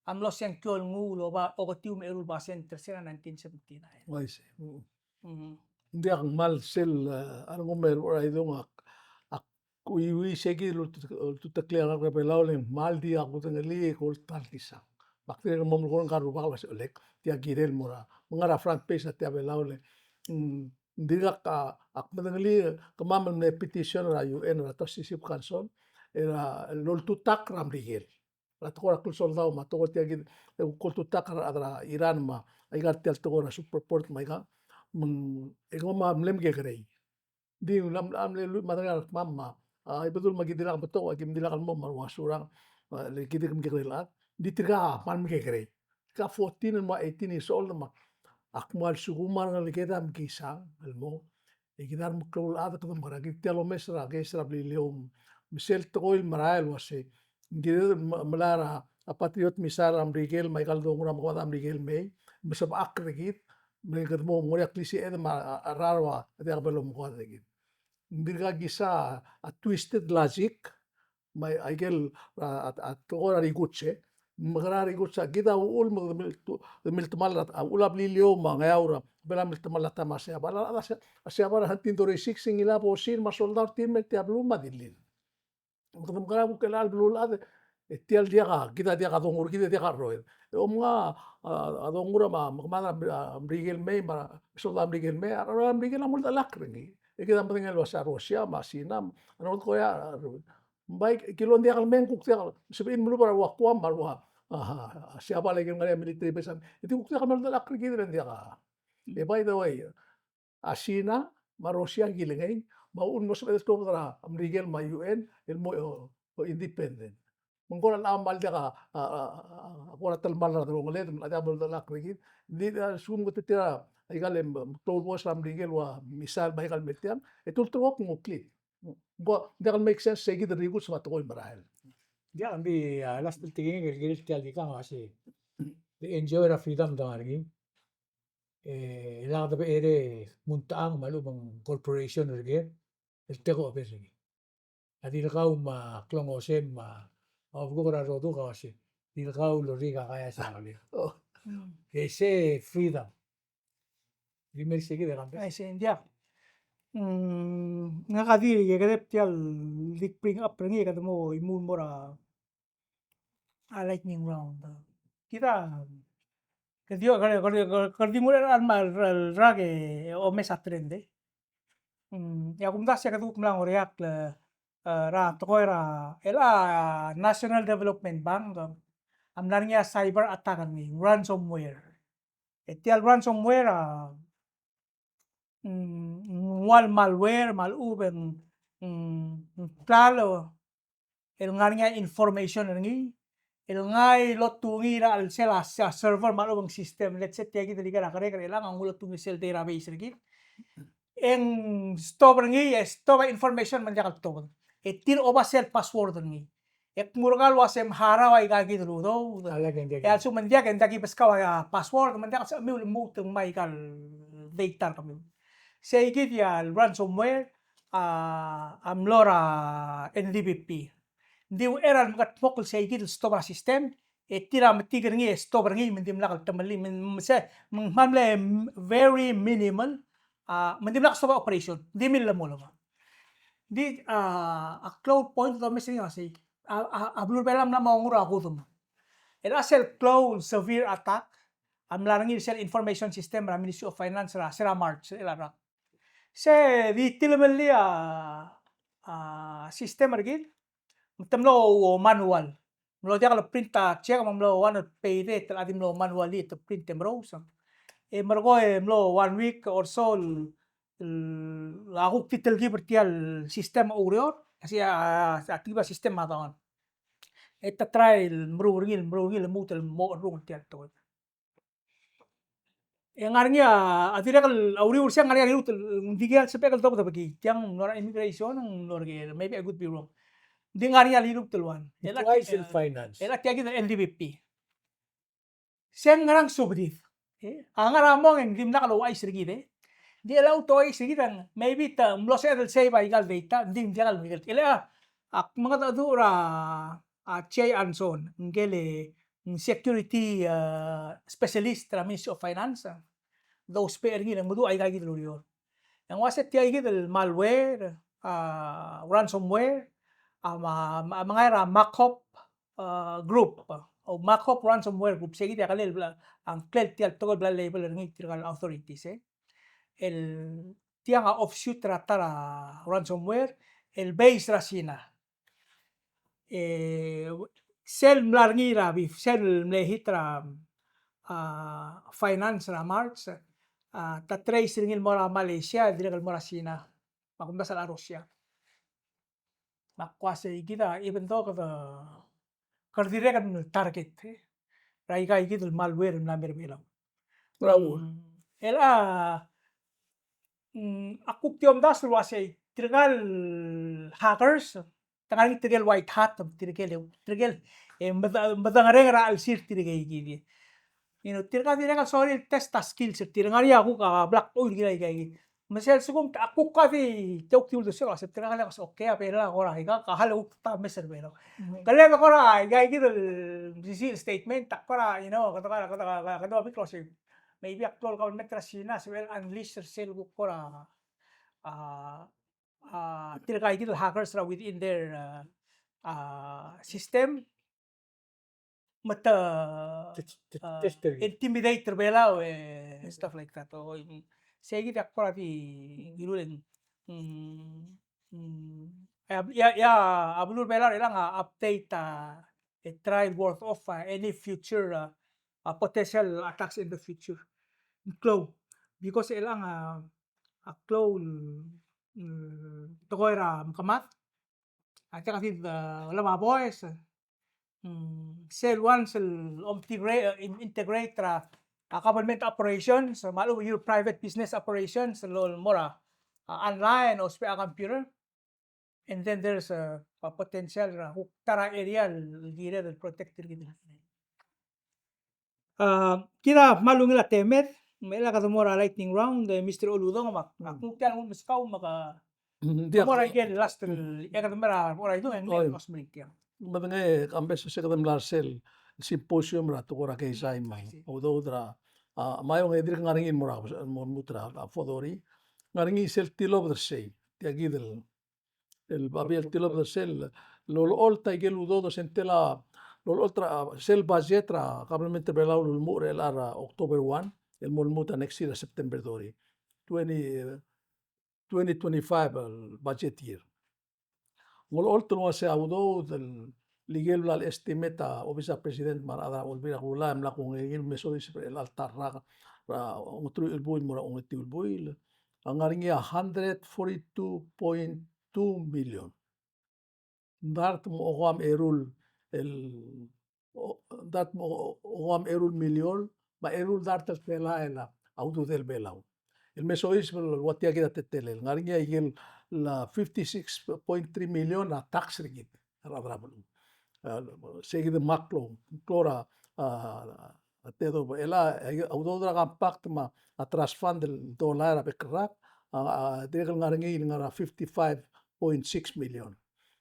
a mlo sengkio el nguu el oba oketiu me a eru el basent er sel nineteen seventy-nine. Uaisei. Mm. Mhm. Ng diak kmal sel, e, a rengum er a idung ak, ak uiuii sei kid el ultu-, ultuteklii a rechad er a Belau, le ng kmal di ak kudengelii e ko el ta el kisang. Me ak dirrek el mo melekoi ngka el rubak el uasei, olek, tia kirel el mo er a, me ng ngar er a front page er a Tia Belau, le, mm, Ng dirkak a, ak medengelii kemam el mle petition er a U N er a Trusteeship Council er a loltutakl er a Merikel er a tekoi er a klsoldau me a tekoi er tia kid, e kuk oltutakl er a rechad er a Iran me aika er tia el tekoi er a Supreme Court me aika, me ng, e kemam a mle mekekerei. Di mla, mla mle lluich me a tang er kemam me a, a, Ibedul me aki dirkak betok, aki mle dirkak el mo me a Uasurang, a, le ki dirk mekekerei el chad. Di tirka a kmal mekekerei. Tirka fourteen el mo eighteen years old me ak mo a lsekum a rengeleked a mekisang el mo, e kid a remeklou el chad, kede mekerang. Kid tia el omes er a case er a Beliliou, me sel tekoi el merael el uasei, ng kired el me-, melai er a, a Patriot missile er a Merikel me aika el dongu er a mekemanget er a Merikel el mei, me sebechakl er kid, Me kede mo, mo er ngii a klisiched me a, a, a rael a diak bo lomekoad er kid. Ng dirkak kisa a twisted logic, me a ikel, a, a, a tekoi er a rikuts, e. Me kede rikuts a kid a uchul me kede mil-, tu-, miltemall a, a uchul a Beliliou me a Ngeaur, a Belau a miltemall a taem er a Siabal, a, a, a Siabal er a nineteen thirty-six, e ngilai a bosir me a soldau er tir el mei er tia el beluu me a dilil. Me kede mekerang e kuk el chelecha el beluulechad, e tia el diak a, kid a diak a dongur, kid a diak a rroid. E omnga, a, a dongur me a, me kemad a, a Merikel el mei, me a soldau er a Merikel el mei, a, a Merikel a mo oldechelakl er ngii. E kid a medengei el uasei a Russia, me a China, me a North Korea, a, a, bai, kilon diak el mei e ng kuk diak el, sebechir el melub er a rua Guam, me a rua, a, a, Siabal el ngar er ngii a military base, e di kuk diak el mei el oldechelakl er kid el diak a. E by the way, a China me a Russia a kilengei, me a uchul me ng sebeched el tuobed er a Merikel me a U N el mo, o, o independent. Me ng kora el kmal diak a, a, a, a, kora telemall er a delongeled, me a diak bo loldechelakl er kid. Di, a, lsekum ke tir a, aika el, em, klou el boes er a Merikel el ua missile me aika el me tiang, e te ulterekokl e ng oklii. Ng kora diak el make sense, sei kid el rikuts me a tekoi el merael. Diak, ng di, a, last el tekingek el kirel tia el di kang a uasei, di enjoy er a freedom el dengar er ngii. E, e lak de becherei e ng ultechang me a lechub e ng corporation er ker el tekoi a obes er ngii. A di le kau me a klou el ngesem me a obekuk er a roduk a uasei, di le kau el orrik a kaias er a kelel. Oh. Mm. E sei freedom. Di mei er sei kid e kang. Ai, sei, ng diak. Mm, ngak a di, e kede tia el di bring up er ngii, e kede mo, imuul mo er a a lightning round. Kid a, kede di, kede, kede, kede, kede di nguu er a, a, el rak e omes a trend, e. Mm, e a kumdasu e kede kuk mla ngoreakl, e, er a tekoi er a, el a National Development Bank, a mla er ngii a cyber attack er ngii, ransomware. E tia el ransomware a, mm, ng ua el malware, me a lechub e ng, mm, ng klalo el ngar er ngii a information er ngii, el ngai lotungii er a chelsel a, a server me a lechub e ng system. Let's say tia kid el ikel a kereker er chelechang a nguu lotungii er sel database er kid. E ng stop er ngii, e stop a information me ng diak el tobed. E tir oba sel password er ngii. E kmu er kau el uasei mharau aika kid el udoud. E a lsekum me ng diak e ng diak ki beskau a password, me ng diak el sebechemiu el lmuut el ngmai aika el data er kemiu. Sei kid a ransomware, a, a mlo er a N D P P. Ng di uchei er a lemekedmokl sei kid el stop er a system, e tir a metik er ngii e stop er ngii me ng dimlak el temellii, me ng, me se, me ng kmal mle very minimal, a, me ng dimlak el stop a operation, ng di millemolem. Di, a, a klou el point el domes er ngii a sei, a, a, a beluu er a Belau a mla mo ngar er a kudem. El a sel klou el severe attack a mla er ngii er sel information system er a Ministry of Finance er a, se er a March, el a rak. Se di tilemellii a, a, system er kid, me te mlo manual. Mlo diak el print a check, me mlo one el pay date, el a di mlo manually te print e merous. E merekong e mlo one week or so el, el a kuk di telkib er tia el system a oureor, a sei a, a telkib a system me a down. E te try el meruul er ngii, meruul er ngii, el lmuut el mo cherrungel tia el tekoi. E ngar er ngii a, a dirrek el uriul er sei a ngar er ngii a liluut el, ng di kid a sebechek el dobedebekii. Tiang ng mlo er a immigration, ng mlo er ker, maybe I could be wrong. Ng di ngar er ngii a liluut el one. Twice el finance. E a tia kid el N D P P. Se ng ngerang subedid. E, a ngar er a mong e ng dimlak el ouchais er kid, e. Ng di el ouchais er kid a ng, maybe te mlo sebeched el save aika el data, ng di ng diak el mekngit. E le a, ak mengedecheduch er a, a Jay Anson, ngike el ng security, a, specialist er a Ministry of Finance, a, dousbech er ngii el meduch aika kid el ureor. E ng uase tia kid el malware, a, ransomware, a, me a, me a, mengai er a Machop, a, group, o Machop ransomware group, se kid a kelel bla, a ngklel tia el tekoi el bla label er ngii tirka el authorities, e. El tiang a offshoot er a ta er a ransomware, el base er a China. E, sel mla er ngii er a bif, sel mle hit er a, a, finance er a March, a, te trace er ngii el mo er a Malaysia, dirrek el mo er a China. Me a kumdasu el a Russia. Me ak uase kid a, even though kede, kede dirrek el target, e, er aika kid el malware el mla mer a Belau. Raul. Mm, el a, mm, ak kuk di omdasu el uase tirka el hackers, te ngar er ngii tirke el white hat, tirke el, tirke el, e, mede-, medengerenger er a chelsir tirke kid. You know, tirka a dirrek el sorir el test a skills er tir, ngar er ngii a kuk a bla kuk ungil er ngii. Me sel lsekum a kuk a di, te kuk di uldesuek el uasei tirka a le uasei, okay, a Belau a kora aika, ka hal e kuk ta mes er Belau. Ke le kora aika kid el, di sel statement, ta kora, you know, kede, kede, kede, kede, kede, maybe a klou el government er a China a sebechel el unleash er sel kuk kora, a, a, tirka kid el hackers er a within their, a, a, system. Me te, te, te, a, test er ngii, intimidate er Belau, e, stuff like that. O, mm, sei kid a kora di ngiluu el, mm, mm, ia, ia, ia, a beluu er Belau er chelechang a update a, a trial worth of, a, any future, a, a potential attacks in the future. Klou. Because er chelechang a, a klou, mm, tekoi er a mekemad. A, tia kid a, lebo a boes. Mm, sel once el om integra-, in-, integrate er a, a, government operations, me a lechub e your private business operations, el mo er a, a, online, ousbech a computer. And then there's a, a potential er a kuk ta er a area el kired el protect er kid. A, kid a kmal ungil a temed, me chelecha kede mo er a lightning round, e, Mister Uludong, me ak, ak nguu tia el nguu el meskau, me ke, mm, diak, mo er a ikel last el, e kede mo er a, mo er a idung, e ng, oi, last minute, yeah. Medengei, a mesa se kede mla er sel symposium er a tekoi er a keizai me a, I see, udoud er a, a, me a iong e dirk ngar er ngii el mo er a, mo lmuut er a, a, Fodori. Ngar er ngii sel tilobed er sei, tia kid el el babier el tilobed er sel, lolecholt a ikel udoud er sel tela, lolecholt er a, sel budget er a government er a Belau el ulemuchel er a October one, el mo lmuut a next year er a September thirty. Twenty, twenty twenty-five el budget year. Ng olecholt el uasei a udoud el ikel bla el estimate a Office er a President me a rechad er a Olbiil er a Kelulau e mla kongei el mesoiseb er chelecha el ta el rak er a ongeteruich el buil el mo er a ongetiu el buil, a ngar er ngii a hundred forty-two point two million. Ng dart mo okeua me a eru el, o, ng dart mo okeua me a eru el miliol, me a eru el dart el telael a ududel Belau. El mesoiseb el ua tia kid a teletelel. Ngar er ngii a ikel fifty-six point three million a tax er kid, a rechad er a beluu. A, sei kid a meklou, klou er a, a, a tedobech el a, a udoud er a compact me a trust fund el dolai er a bek el rak, a, a, dirrek el ngar er ngii el ngar er a fifty-five point six million.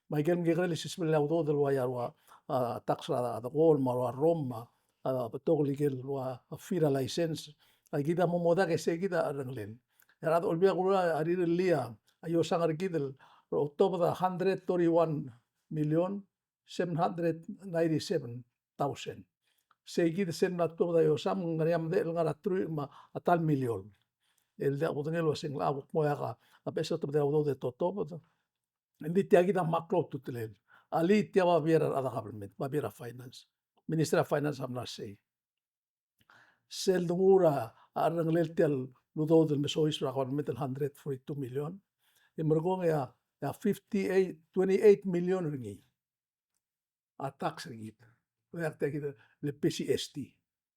Me a ikel mekekerei el sisebel a udoud el ua ia ua, a, tax er a, a, dekool me a ua rrom me a, a, betok el ikel ua, a, fee er a license. A kid a mo modak e sei kid a cherrengelel. E a rechad er a Olbiil er a Kelulau a rirellii a iosang er kid el, otobed a hundred thirty-one million seven hundred ninety-seven thousand. Sei kid sel mla tuobed a iosang, ng ngar er ngii a medechel el ngar er a teruich me a ta el miliol. El diak bo dengei el uasei ng locha kuk mo iak a beches el otobed a udoud e te otobed. Ng di tia kid a meklou a ultutelel. Alii, tia babier a rechad er a government, babier a finance. Minister er a finance a mla er sei. Sel denguu er a cherrengelel tia el udoud el mesoiseb er a government el hundred forty-two million. E merekong e a, e a fifty-eight, twenty-eight million er ngii a tax er kid. Ua tia kid el P G S T.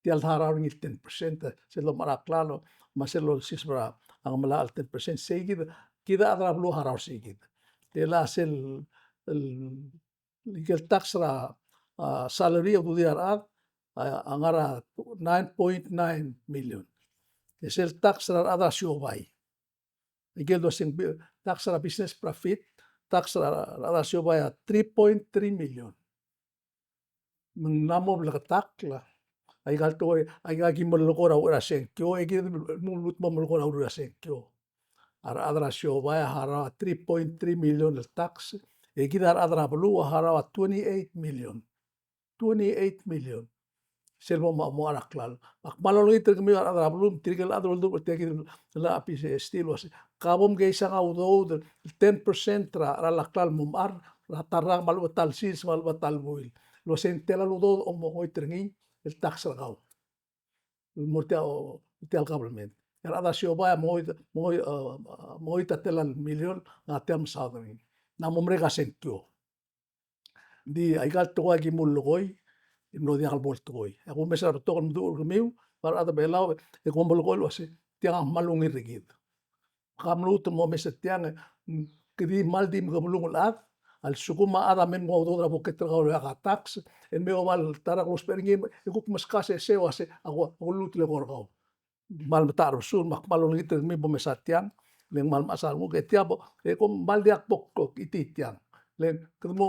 Tia el harau er ngii el ten percent, sel lomechar a klalo, me sel losiseb er a ngemelachel el ten percent, sei kid, kid a rechad er a beluu a harau er sei kid. Tela sel, el, ikel tax er a, a, salary a ududir a rechad, a, a ngar er a nine point nine million. E sel tax er a rechad er a siobai. Ikel dua seng bi-, tax er a business profit, tax er a, er a siobai a three point three million. Me ng mla mo bleketakl, aika el tekoi, aika ki melekoi er a uchei er a sengkio, e kid el mo lmuut mo melekoi er a uchei er a sengkio. A rechad er a siobai a harau a three point three million el tax, e kid a rechad er a beluu a harau a twenty-eight million. Twenty-eight million. Sel bo mo, mo er a klalo. Ak kmal olengit er kemiu a rechad er a beluu, tirke el chad el oldubech er tia kid el P G S T el uasei, ka bo mkeisang a udoud el ten percent er a, er a klalo el mo mechar, er a ta el rak me a lechub a ta el sils me a lechub a ta el buil. El uasei ng tela el udoud a mo ngoit er ngii el tax er kau. El mo er tia, o, tia el government. E a rechad er a siobai a mo ngoit, mo ngoit, e, mo ngoit a tela el miliol, ng tia el mesaod er ngii. Ng mo merek a sengkio. Ng di aika el tekoi a ki mo lekoi, e mlo diak el bo el tekoi. E kumes er a betok el meduch er kemiu, me a rechad er a Belau, e kom melekoi el uasei, tiang a kmal ungil er kid. Ka mluut el mo omes er tiang, e, ke di kmal di mekebelung el chad, A lsekum a chad a mei el mo udoud er a buket er kau el oeak a tax, e mei oba el ta er a klou el ousbech er ngii, e kuk meskaseseu a se, a ku, a kulluut el eko er kau. Kmal metacherbesul, me ak kmal olengit er kemiu bo mesa tiang, le ng kmal mechas a renguk, e tia bo, e kom kmal diak bo kuk itii tiang. Le kede mo,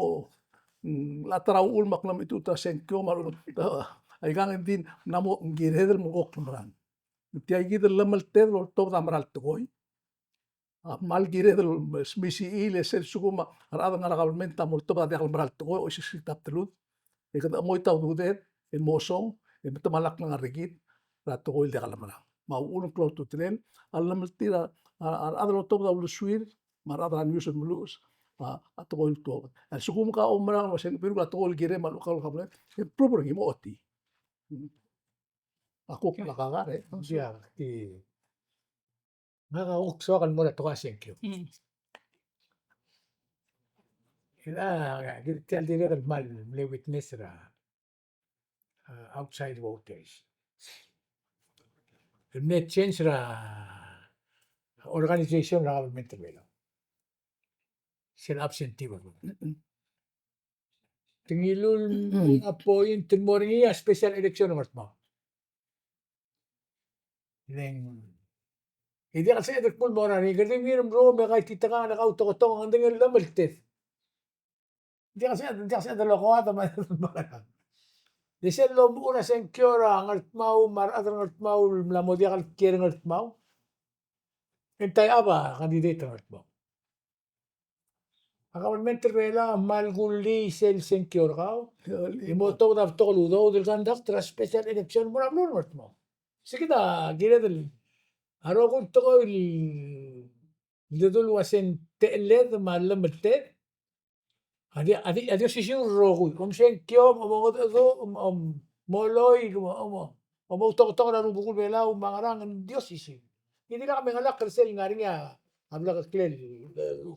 mm, a ta er a uchul me ak lomechitechut er a sengkio, me a, aikang e ng di mla mo kired el mo kuk merang. Tia kid el llemelted el oltobed a mera el tekoi. A kmal kired el smisichii e sel lsekum a rechad el ngar er a government a mo oltobed a diak el mera el tekoi, oisisiu a bdelud. E kede chemoit a ududed el mosong, e metemall a klengar er kid er a tekoi el diak lemerang. Me a uchul me ng klou a ultutelel, a llemeltir a, a, a rechad el oltobed a uldesuir, me a rechad er a news el meluches, a, a tekoi el tuobed. A lsekum ke oumerang el uasei ng biruk a tekoi el kirem a local government, e proof er ngii mo ochotii. A kuk, okay, mla kakar, e. Ia, ki Ngak a kuk soak el mo er a tekoi er a sengkio. Mm. Tia el dirrek el kmal mle witness er a, uh, outside voters. El mle change er a organization er a government er a Belau. Sel absentee vote. Mm-mm. Te ngiluu el appoint el mo er ngii a special election er a Ngardmau. Ng, e diak el sebeched el kmo ng mo er a, e kede ngii el mlo me kaititekangel e kau toketong, ng di el llemelted. Diak el sebeched, diak el sebeched el okoad me a, le sel lomuchel a sengkio er a Ngardmau, me a rechad er a Ngardmau el mla mo diak el kiei er a Ngardmau, e ng taem a candidate er a Ngardmau. A government er a Belau a kmal kullii sel sengkio er kau. E mo tobed a betok el udoud el conduct er a special election el mo er a beluu er a Ngardmau. Se kid a kired el, a rokui el tekoi el dedu el uasei ng techelled me a llemelted. A di, a di, a di osisiu el rokui. Om sengkio, om ongedecheduch, om, om moloi, om, om, om outoktok er a rubekul Belau, me a ngerang, ng di osisiu. Ng dirkak mengelakl er sel ngar er ngii a blekeklel, e,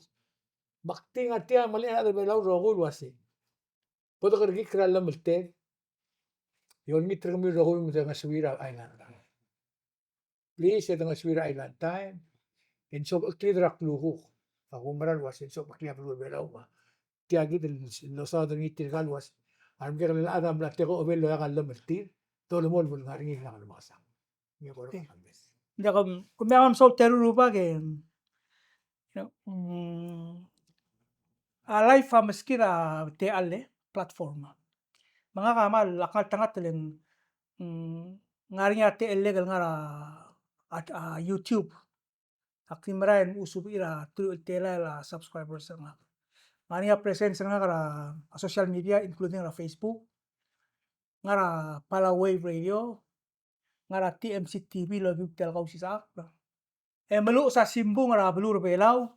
Me ak di ngar tia el mle chad er a Belau el rokui el uasei, bo dekerekikl er a llemelted, e olengit er kemiu el rokui me dengesuir a island time. Please, e dengesuir a island time. E ng sobecheklid er a klukuk. Ak oumera el uasei ng sobecheklid a beluu er a Belau me tia kid el losaod er ngii tirka el uasei a remekekerei el chad a mla tekoi a obel el oeak a llemeltir, dolemolem el ngar er ngii el ngar er a Ngemesang. Ng kora, okay, kambes. Ng diak, um, kemiu a mesaul tia el rubak e, you know, mm, a live a meskid a techall el platform. Me ngak a kmal, ak ngeltengat le ng, mm, ngar er ngii a techellek el ngar er a, a, a YouTube. Ak di merael el mo sebechir a teruich el telael a subscribers er ngak. Ngar er ngii a presence er ngak er a, a social media, including er a Facebook. Ngar er a Palau Wave Radio, ngar er a T M C T V el okiu tia el Kausisechakl. E meluches a simbung er a beluu er a Belau,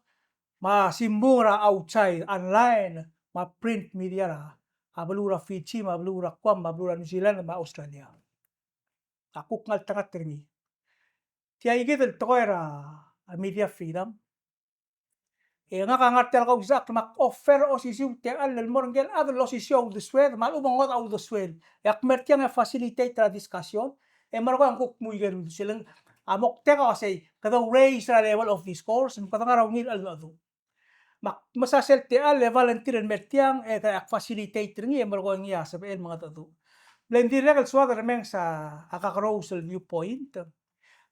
me a simbung er a outside, online, me a print media er a, a beluu er a Fiji, me a beluu er a Guam, me a beluu er a New Zealand, me a Australia. Ak kuk ngeltengat er ngii. Tia kid el tekoi er a, a media freedom. E ngak a ngar tia el Kausisechakl me ak offer a osisiu techall el mo er ngike el chad el osisiu a uldesued, me a lechub e ng ngodech a uldesuel. E ak mer tiang e facilitate er a discussion, e merekong e ng kuk mo ikel uldesuel. A moktek a uasei, kede raise er a level of discourse, me kede ngar er a ungil cheldecheduch. Me ak mesa sel techall e volunteer el mer tiang, e ak facilitate er ngii, e merekong e ngii a sebechel el mengedecheduch. Le ng dirrek el soad el remenges a kakerous el viewpoint.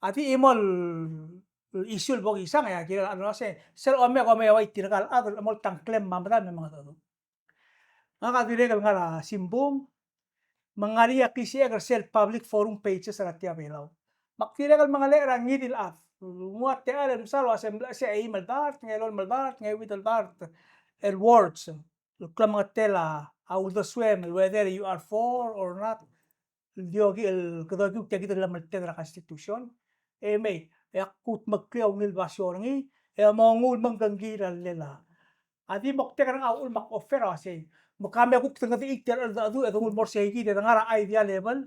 A di chimo el issue el bo kisang, e a kirel a chad el uasei, sel omeko me a ua tirka el chad el mo oltang klem me a medam e mengedecheduch. Ngak a dirrek el ngar er a simbung, me ng ngar er ngii a klisichek er sel public forum pages er a Tia Belau. Me ak dirrek el mengelechel er a ngii di el chad. Nguu a techall el mesa el uasei ng mle sei a eim el dart, ng elolem el dart, ng euid el dart, el words. El klemengetel a uldesuem, el whether you are for or not. El di okiu, el kede okiu tia kid el llemelted er a Constitution. E mei, e ak kutmeklii a ungil basio er ngii, e mo nguu el mengkengkii er a llel a. A di moktek er ngak a uchul me ak offer a uasei, me ka me kuk dengedechii tia el cheldecheduch e de nguu el mo er sei kid e de ngar er a idea level,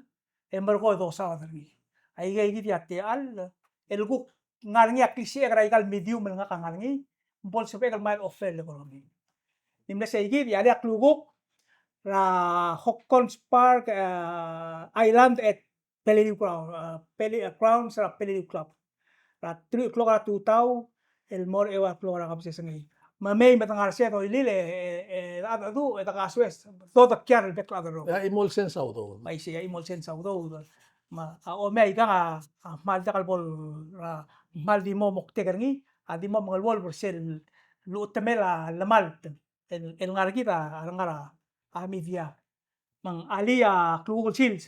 e merekong e dosaod er ngii. Aika kid a techall, el kuk ngar er ngii a klisichek er aika el medium el ngak a ngar er ngii, me bo lsebechek el mei el offer el eko er ngii. Ng mle sei kid, e a le ak lukuk er a Hokkons Park, eh, Island at Peleliu Ground, eh, Pele-, eh, Grounds er a Peleliu Club. Er a three o'clock er a tutau, el mo er a eua el klok er a kebesengei. Me mei me de ngar er se doilil e, e, e, a, a, du, e de kasoes, dodekial el bek el chad el rokui. A chimo el sens a udoud. Me isei, a chimo el sens a udoud. Me a, omei aikang a, a kmal diak el bo el, a, kmal di mo moktek er ngii, a di mo mengeluolu er sel, luchetemel a lemalt el, el ngar er kid a, a ngar er a, a media. Me ng alii a klukuk el sils,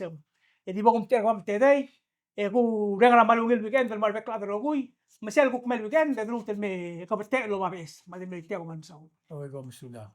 e di bo kumtechei er kemam el tedei, e kureng er a kmal ungil weekend el mo er a bek el chad el rokui, me sel kuk mei el weekend, e de lmuut el me kebetech el oba beches, me a di mle tia kmal mesaul. Oi, kom sulang.